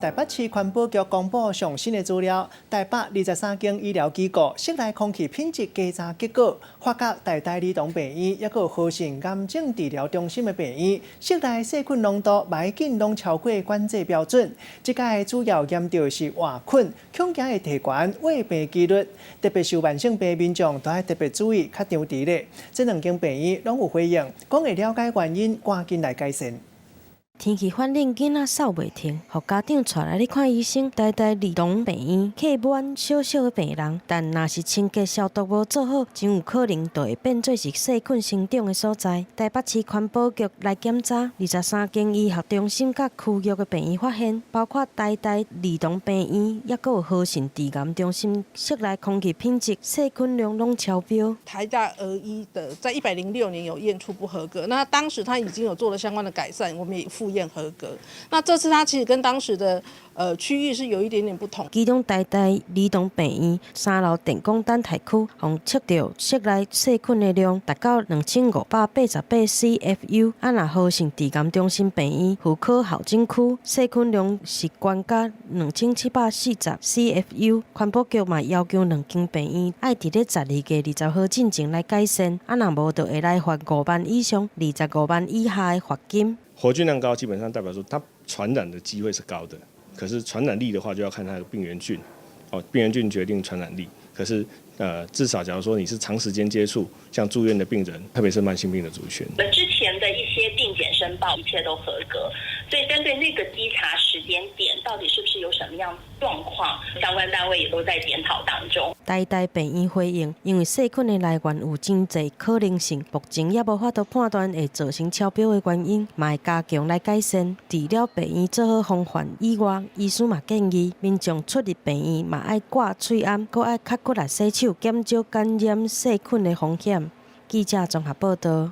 台北市環保局公布上新的資料，台北23間醫療機構室內空氣品質稽查結果，發覺台大兒童病院抑閣有和信癌症治療中心的病院，室內細菌濃度袂緊攏超過管制標準。這擺主要驗著是活菌，恐驚會提懸患病幾率。特別是慢性病民眾都愛特別注意，較張弛咧。這兩間病院攏有回應，講會了解原因，趕緊來改善。天氣反冷，囡仔嗽袂停，予家長帶來咧看醫生。台大兒童病院客滿少少的病人，但若是清潔消毒無做好，真有可能就會變做是細菌生長的所在。台北市環保局來檢查23間醫學中心佮區域的病院，發現包括台大兒童病院，抑閣有和信治癌中心，室內空氣品質細菌量攏超標。台大兒醫的在106年有驗出不合格，那當時他已經有做了相關的改善，我們也複驗合格。那這次他其實跟當時的區域是有一點點不同。其中台大兒童病院三樓電光等待區，予測著室內細菌的量達到2588 CFU。啊，若和信治癌中心病院婦科候診區細菌量是懸到2740 CFU。環保局嘛要求兩間病院愛佇咧12月20號進前來改善，啊，若無就會來罰5萬以上25萬以下的罰金。活菌量高，基本上代表說它傳染的機會是高的。可是傳染力的話，就要看它的病原菌，哦，病原菌決定傳染力。可是，至少假如說你是長時間接觸，像住院的病人，特別是慢性病的族群。那之前的一些定檢申報，一切都合格。所以針對那個稽查時間點，到底是不是有什麼樣狀況，相關單位也都在檢討當中。台大病院回應，因為細菌的來源有真濟可能性，目前猶無法度判斷會造成超標的原因，嘛會加強來改善。除了病院做好防範以外，醫師嘛建議民眾出入病院嘛愛掛喙罨，閣愛較骨力洗手，減少感染細菌的風險。記者綜合報道。